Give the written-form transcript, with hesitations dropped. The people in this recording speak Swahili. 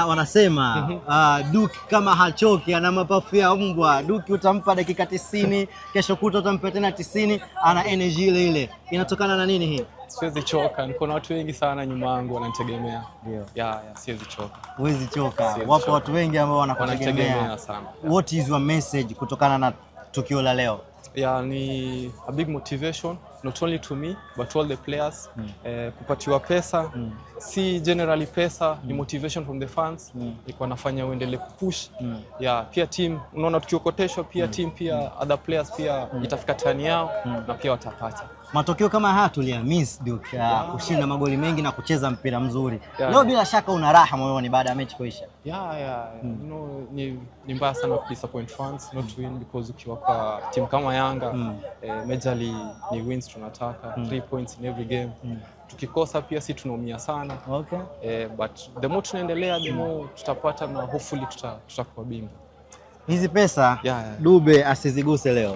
Wanasema Duke kama hachoki, ana mapafu ya mbwa. Duke utampa dakika 90, kesho kutwa utampa tena 90, ana energy ile ile. Inatokana na nini hii? Siwezi choka, niko na watu wengi sana nyuma yangu wananitegemea. Yeah, siwezi choka. Huwezi choka. Siwezi Wapo choka. Watu wengi ambao wanakutegemea. Wananitegemea sana. Yeah. What is your message kutokana na tukio la leo? Yeah, ni a big motivation not only to me but all the players. Kupatiwa pesa si generally pesa, ni motivation from the fans, ikuwa nafanya uendelee kupush. Yeah, pia team, unaona tukiokoteshwa pia team, pia other players pia itafika turn yao na pia watapata. Matokeo kama haya tuliyamiss, Duke, kushinda magoli mengi na kucheza mpira mzuri. Leo bila shaka una raha moyoni baada ya mechi kuisha. Yeah. Ni mbaya sana kudisappoint fans, not to win, because ukiwa kwa team kama Yanga, majorly ni wins tunataka, 3 points in every game. Tukikosa pia si tunaumia sana. But the more tunaendelea, the more tutapata na hopefully tutakuwa bingwa. Hizi pesa Yeah. Dube asiziguse leo.